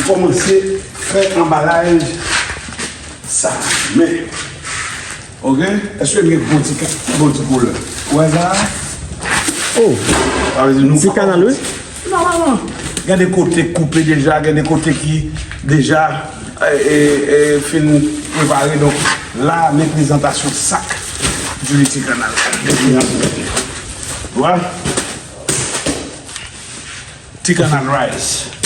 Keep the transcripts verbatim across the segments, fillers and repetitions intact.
Kòmanse fè anbalaj sa. Men, oke? Èske m gen bon ti ka-, bon ti koulè? Ou wè sa? Oh! Sa vle di nou ti kanal, wi. Nòmalman. Gen de kote k koupe deja, gen de kote ki deja, e, e, e, fin prepare. Donk, la, men prezantasyon sak diri ti kanal la. Wè? Ti kanal rice.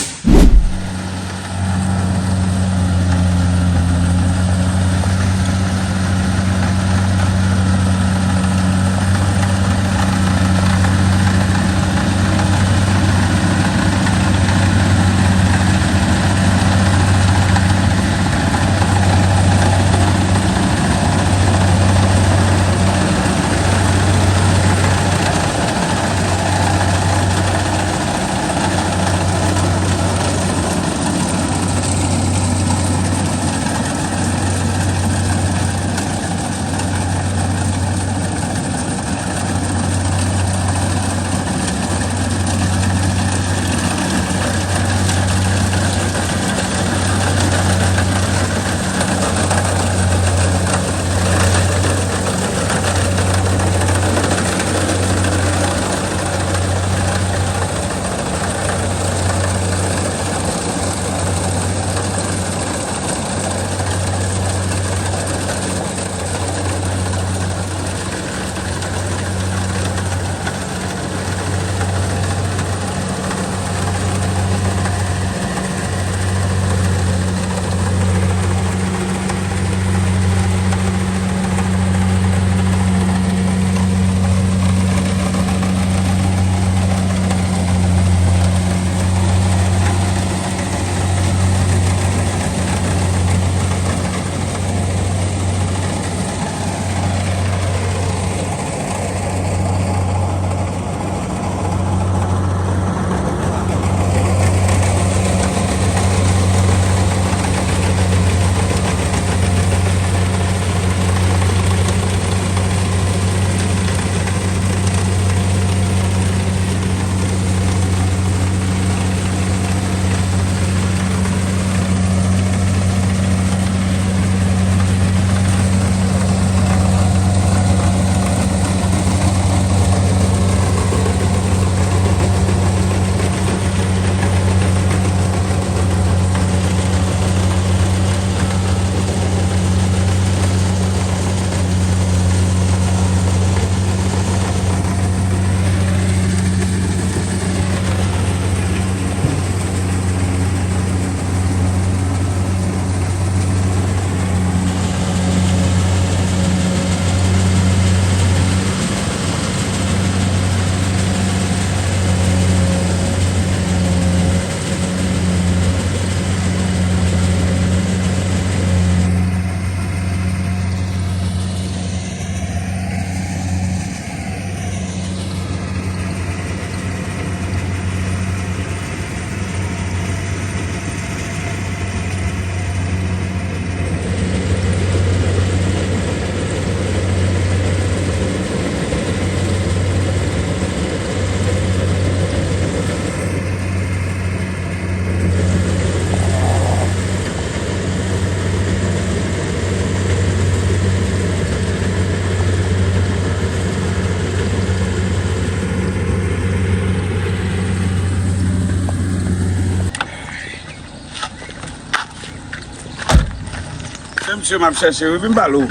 Se misye m ap chèche, wi, vin pale w.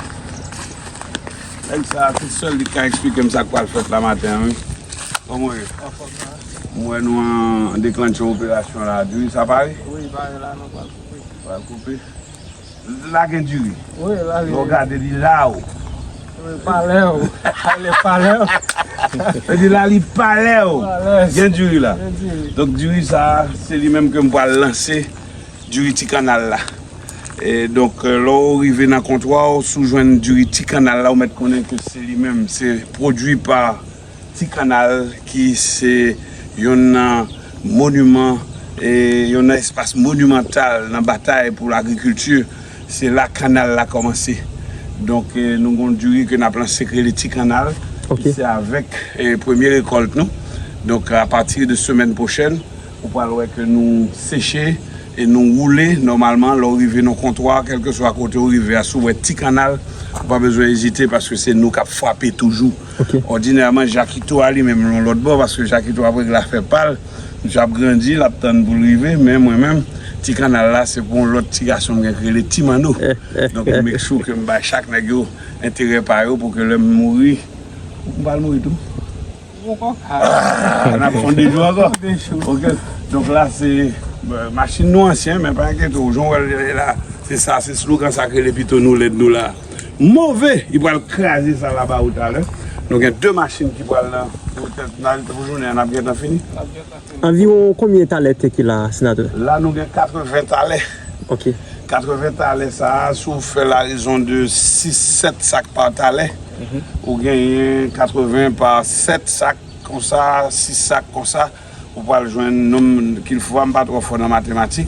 Nèg sa, se sèl li k ka eksplike m sa k pral fèt la maten an, wi. Kòman w ye? Anfòm, sa. M wè nou an deklannche operasyon la. Diri sa pare? Wi, pare la, nou pral koupe. Pral koupe. La gen diri. Wi, la li. Lè w gade li la, w. Wi, palè w. Palè, palè w. Sa di la li palè w. Palè. Gen diri la. Gen diri. Donk, diri sa, se li menm ke m pral lanse. Diri ti kanal la. E donk, lè w rive nan kontwa w, si w jwenn diri ti kanal la, w mèt konnen ke se li menm, se pwodui pa Ti Kanal, ki se youn nan moniman, e youn nan espas monimantal nan batay pou lagrikilti. Se la kanal la kòmanse. Donk, e, nou gon diri ke n ap lanse k rele Ti Kanal, ki se avèk, e, premye rekòlt nou. Donk, apati de semèn pwochèn, ou pral wè ke nou seche, E nou woule, nòmalman, lè w rive nan kontwa, kèlkeswa kote w rive a, si w wè Ti Kannal, ou pa bezwen ezite, paske se nou k ap frape toujou. Ok. Òdinèman, Jakito a li menm, yon lòt bò, paske Jakito ap regle afè pa l, misye ap grandi, l ap tann pou l rive, men mwen menm, Ti Kannal la, se pou yon lòt ti gason m gen k rele Ti Manno. Donk, m make sure ke m bay chak nèg yo enterè pa yo pou ke lè m mouri, m pral mouri tou. Ah, n ap fon de jou ankò. Ok. Donk la, se, euh, machin nou ansyen, men pa enkyete w, jan w wè l la, se sa, se slogan sa k rele pito nou lèd nou la. Move! Li pral kraze sa la ba ou talè. Nou gen de machin ki pral nan, poutèt nan pou jounen an, n ap gentan fini. Anviwon konbyen talè tè ki la, senatè? La, nou gen katreven talè. Ok. Katreven talè sa a, si w fè la rezon de sis, sèt sak pa talè, ou genyen katreven pa sèt sak konsa, sis sak konsa, ou pral jwenn nonm kilfwa, m pa twò fò nan matematik,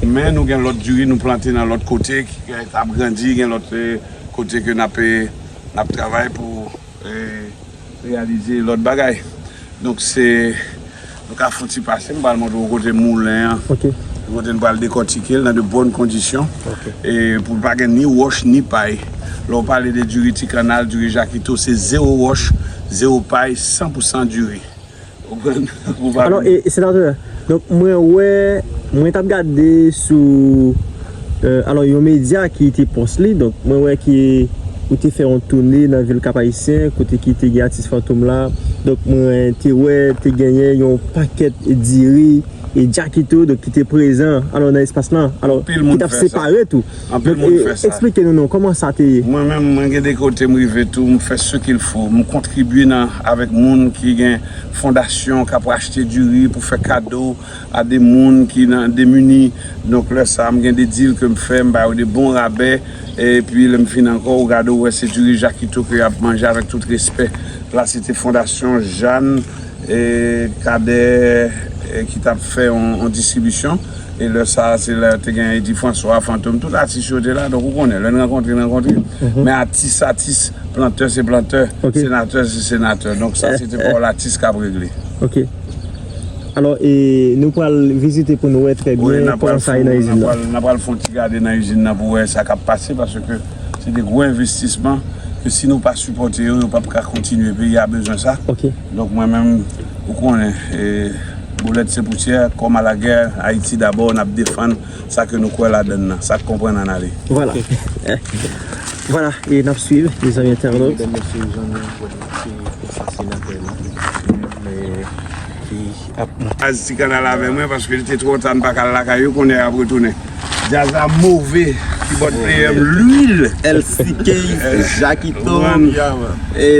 men nou gen lòt diri nou plante nan lòt kote ki ap grandi, gen lòt, eh, kote ke n ap, eh, n ap travay pou, eh, reyalize lòt bagay. Donk, se, nou ka fouti pase, m pral montre w kote moulen an. Ok. Kote n pral dekòtike l nan de bòn kondisyon. Ok. E pou l pa gen ni wòch, ni pay. Lè w pale de diri Ti Kannal, diri Jakito, se zewo wòch, zewo pay, san pou san diri. Ou konprann? Ou pa Alò, e, e, senatè, donk, mwen wè, mwen t ap gade sou, euh, alò, yon medya ki te pòs li, donk, mwen wè ki ou te fè yon toune nan vil Kap Ayisyen, kote ki te gen atis Fantom la. Donk, mwen te wè, te genyen yon pakèt diri e Jakito, donk, ki te prezan, alò, nan espas lan. Alò, ki t ap separe tou. Anpil moun fè sa. Anpil moun fè sa. Donk, e, eksplike nou non, kòman sa te ye? Mwen menm, mwen gen de kote m rive tou, m fè ce qu'il faut. M kontribye nan, avèk moun ki gen fondasyon k ap rachte diri pou fè kado a de moun ki nan demini. Donk, lè sa a, m gen de deal ke m fè, m ba yo de bon rabè. Epi, lè m fin ankò, ou gade, ou wè se diri Jakito ke y ap manje avèk tout respè. La, se te Fondasyon Jeanne, e, Cadet, e, ki t ap fè yon, yon distribisyon. E lè sa a, se lè te gen Eddy François, Fantom, tout atis yo te la. Donk, ou konnen, lè n rankontre, n rankontre. Men atis, atis, plantè, se plantè, senatè, se senatè. Donk, sa, se te pawòl atis k ap regle. Ok. Alò, e, nou pral vizite pou nou wè trè byen kòman sa ye nan izin nan. N ap pral fè yon ti gade nan izin nan pou wè sa k ap pase, paske se de gwo envestisman ke si nou pa sipòte yo, yo p ap ka kontinye. Peyi a bezwen sa. Ok. Donk, mwen menm, ou konnen, e, Boulèt se pousyè, kòm a la gè, Ayiti dabò, n ap defann sa ke nou kwè ladann nan, sa k konprann ann ale. Vwala. Vwala, e n ap swiv, mezanmi entènot. Medam, mesye, jan nou wè, se konsa senatè la. Men, ki ap Baz Ti Kannal avè mwen, paske li te twò ta, n pa ka al lakay yo, kounye a y ap retounen. Djaz la move, kibòd player m, lwil. L C K, Jakito, e,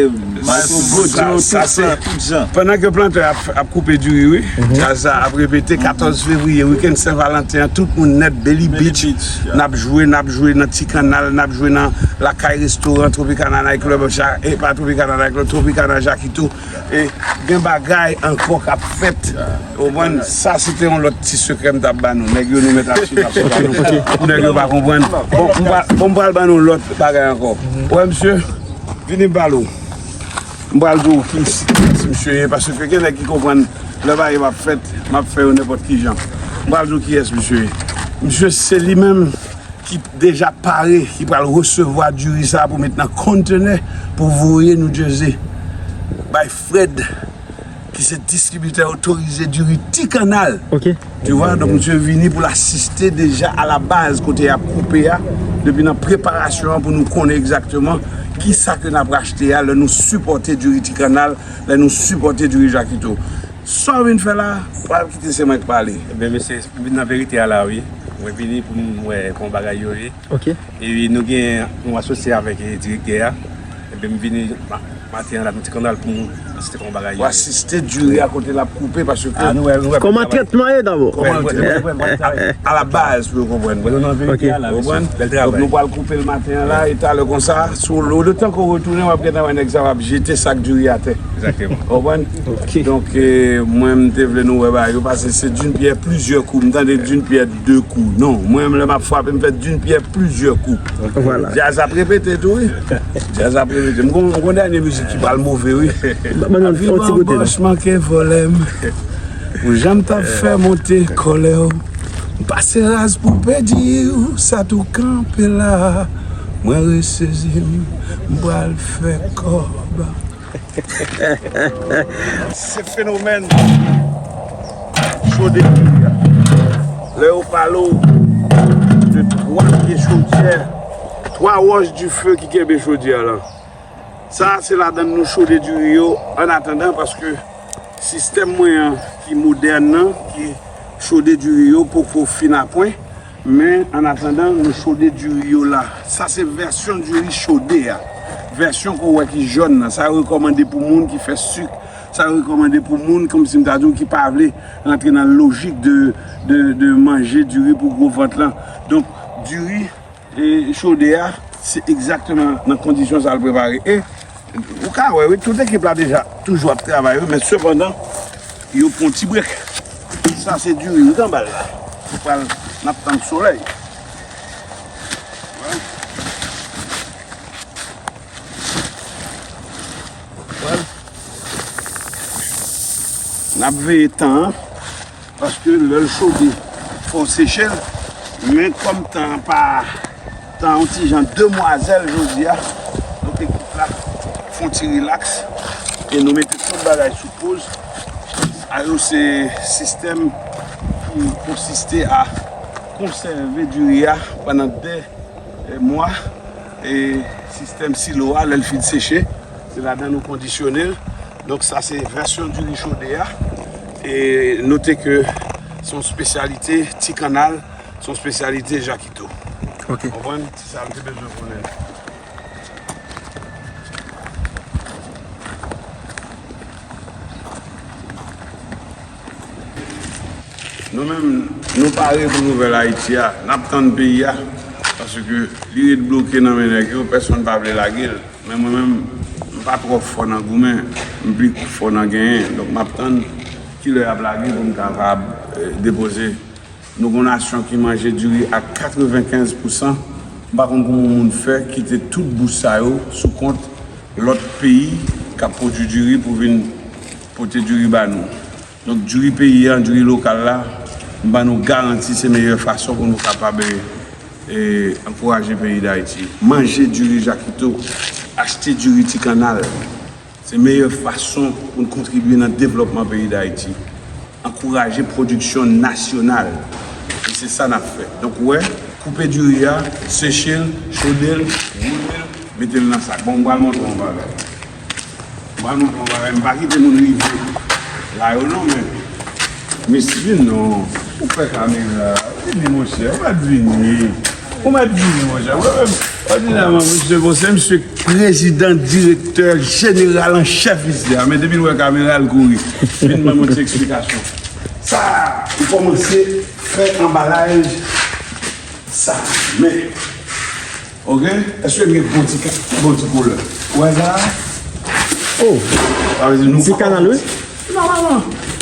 Maestro Gojo, tout sa, tout jan. Pandan ke plantè ap, ap koupe diri, wi. Djaz la ap repete katòz fevriye, wikenn Sen Valanten an, tout moun nèt, Belly Beach. N ap jwe, n ap jwe nan Ti Kannal, n ap jwe nan Lakay Restoran, Tropicana Night Club, e pa Tropicana Night Club, Tropicana Jakito. E gen bagay ankò k ap fèt. Ou konprann? Sa se te yon lòt ti sekrè m t ap ba nou. Nèg yo nou mèt ap swiv, ap swiv nou. Pou nèg yo pa konprann. Bon, m pral, bon, m pral ban nou lòt bagay ankò. Ou wè, misye, vini m pale w. M pral di w ki, kiyès misye ye, paske gen nèg ki konprann lè bagay m ap fèt, m ap fè yo nenpòt ki jan. M pral di w kiyès misye ye. Misye se li menm ki deja pare, ki pral resevwa diri sa pou met nan kontenè pou voye New Jersey bay Fred, ki se distribitè otorize diri Ti Kannal. Ok. Tu vois, donk misye vini pou l asiste deja a la baz kote y ap koupe a, depi nan preparasyon an pou nou konnen egzakteman kisa ke n ap rachte a lè nou sipòte diri Ti Kannal, lè nou sipòte diri Jakito. Sa w vin fè la, pral kite se mwen k pale. Ebyen, mesye, m vin nan verite a la, wi. Mwen vini pou m wè kòman bagay yo ye. Ok. E nou gen, nou asosye avèk, e, direktè a. Ebyen, m vini ma-, maten an la, nan Ti Kannal pou m asiste kòman bagay yo ye. Ou asiste diri a kote l ap koupe, paske kòman trètman ye dabò? Kòman trètman? A la baz, pou yo konprann. Mwen nan verite a la, mesye. Bèl travay. Donk, nou pral koupe l maten an la, e talè konsa, sou lo, letan ke w retounen, w ap gentan wè nèg sa w ap jete sak diri atè. Egzakteman. Ou konprann? Ok. Donk, e, mwen, m te vle nou wè bagay yo, paske se d'une pierre plusieurs coups. M tande d'une pierre deux coups. Non, mwen, lè m ap frape, m fè d'une pierre plusieurs coups. Vwala. Djaz ap repete tou, wi. Djaz ap repete. M gon, m gon dènye mizik ki pral move, wi. Ban nou yon ti goute, non? Bòs manke vòlè m. Ou janm t ap fè monte kòlè w. M pase raz pou pèdi w, sa tou kanpe la. Mwen resezi m, m pral fè kòb. Se fenomèn chode diri a. Lè yo pale w de twa pye chodyè, twa wòch dife ki kenbe chodyè a la. Sa a se ladan nou chode diri yo annatandan, paske sistèm mwen an ki modèn nan, ki chode diri yo poko fin a pwen, men annatandan nou chode diri yo la. Sa se vèsyon diri chode a. Vèsyon ke w wè ki jòn nan. Sa yo rekòmande pou moun ki fè sik. Sa yo rekòmande pou moun, kòmsi m ta di w, ki pa vle rantre nan lojik de, de, de manje diri pou gwo vant lan. Donk, diri e chode a, se egzakteman nan kondisyon sa l prepare. E ou ka wè, wi, tout ekip la deja toujou ap travay, wi, men sepandan, yo pran ti brek. Sa se diri, wi, k anba l la. Nou pral, n ap tann solèy. Wè. Wè. N ap veye tan an. Paske lè l chode, fò w seche l. Men kòm tan an pa, tan an yon ti jan demwazèl jodi a, donk ekip la fè yon ti rilaks e nou mete tout bagay sou poz. Sa yo se sistèm ki konsiste a konsève diri a pandan de e mwa, e sistèm silo a, lè l fin seche, se ladan nou kondisyone l. Donk, sa se vèsyon diri chode a. E note ke se yon espesyalite Ti Kannal, se yon espesyalite Jakito. Ok. Konprann? Se sa m te bezwen konnen. Nou menm, nou pare pou nouvèl Ayiti a. N ap tann peyi a, paske li ret bloke nan men nèg yo, pèsonn pa vle lage l. Men mwen menm, m pa twò fò nan goumen, m pi fò nan genyen. Donk, m ap tann kilè y ap lage pou m kapab, eh, depoze. Nou gon nasyon ki manje diri a katrevenkenz pousan. M pa konn kòman moun fè kite tout bous sa yo sou kont lòt peyi k ap pwodui diri pou vin pote diri ba nou. Donk, diri peyi a, diri lokal la, m ban nou garanti se meyè fason pou nou kapab, e, e, ankouraje peyi Dayiti. Manje diri Jakito, achte diri Ti Kannal. Se meyè fason pou n kontribye nan devlòpman peyi Dayiti. Ankouraje pwodiksyon nasyonal. E se sa n ap fè. Donk, ou wè, koupe diri a, seche l, chode l, woule l, mete l nan sak. Bon, m pral montre w yon bagay. M pral montre w yon bagay. M pa kite moun rive la yo non, men Miss Vin non, ou fè kamera, vini monchè, ou mèt vini. Ou mèt vini monchè. Mwen menm, òdinèman, misye bon, se misye prezidan, direktè jeneral an chèf isi a. Men depi l wè kamera, l kouri. Vin ban m yon ti eksplikasyon. Sa, ou kòmanse fè anbalaj sa. Men, ok? Èske n gen bon ti ka-, bon ti koulè? Ou wè sa? Oh! Sa vle di nou Ti Kannal, wi. Nòmalman.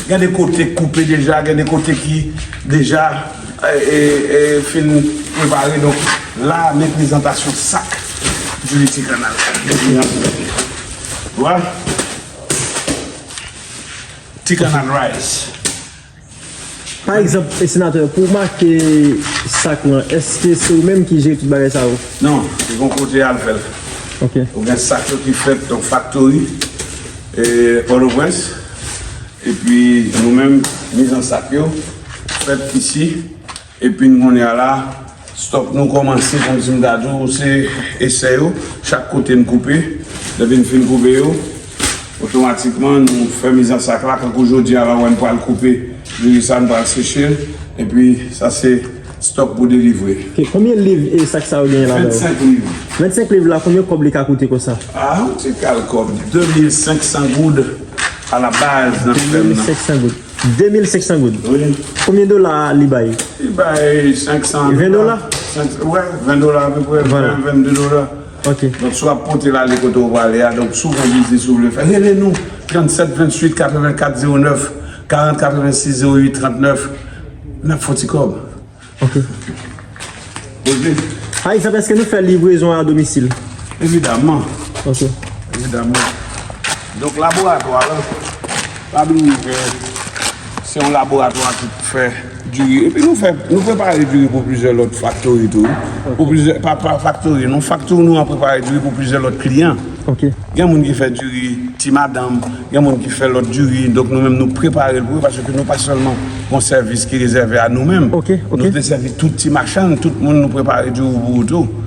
Gen de kote k koupe deja, gen de kote ki deja, e, e, e, fin prepare. Donk, la, men prezantasyon sak diri Ti Kannal. Wè? Ti Kannal Rice. Pa egzanp, e, senatè, pou w make sak lan, èske se ou menm ki jere tout bagay sa yo? Non, se gon kote y al fè l. Ok. Ou gen sak yo ki fèt nan faktori, e, Pòtoprens. Epi nou menm, mizansak yo fèt isi. Epi n kounye a la, stòk nou kòmanse, kòmsi m ta di w, se esè yo. Chak kote n koupe. Depi n fin koupe yo, otomatikman, nou fè mizansak la. Kankou jodi a la, wè n pral koupe diri sa, n pral seche l. Epi, sa se stòk pou delivre. Ok, konbyen liv e sak sa yo genyen ladan yo? Vennsenk liv. Vennsenk liv la, konbyen kòb li ka koute konsa? Ah, yon ti kal kòb. De mil senk san goud a la baz nan fèm nan. De mil senk san goud. De mil senk san goud. Wi. Konbyen dola li bay? Li bay senk san dola. Ven dola? Senk, wè, ven dola apeprè, vennde dola. Ok. Donk, si w ap pote l ale kote w prale a, donk, si w gen biznis ou vle fè, rele nou, trannsèt venntuit katrevenkat zewo nèf, karant katrevensis zewo uit trannèf, n ap fè yon ti kòb. Ok. Poze. Pa egzanp, èske nou fè livrezon a domisil? Evidaman. Ok. Evidaman. Donk, laboratwa la, pa bliye ke se yon laboratwa ki fè Diri. Epi nou fè, nou prepare diri pou plizyè lòt faktori tou. Pou plizyè, pa, pa faktori, non, faktori nou an prepare diri pou plizyè lòt kliyan. Ok. Gen moun ki fè diri ti madanm, gen moun ki fè lòt diri, donk nou menm nou prepare l pou yo, paske nou pa sèlman yon sèvis ki rezève a nou menm. Ok, ok. Nou desèvi tout ti machann, tout moun nou prepare diri pou yo tou.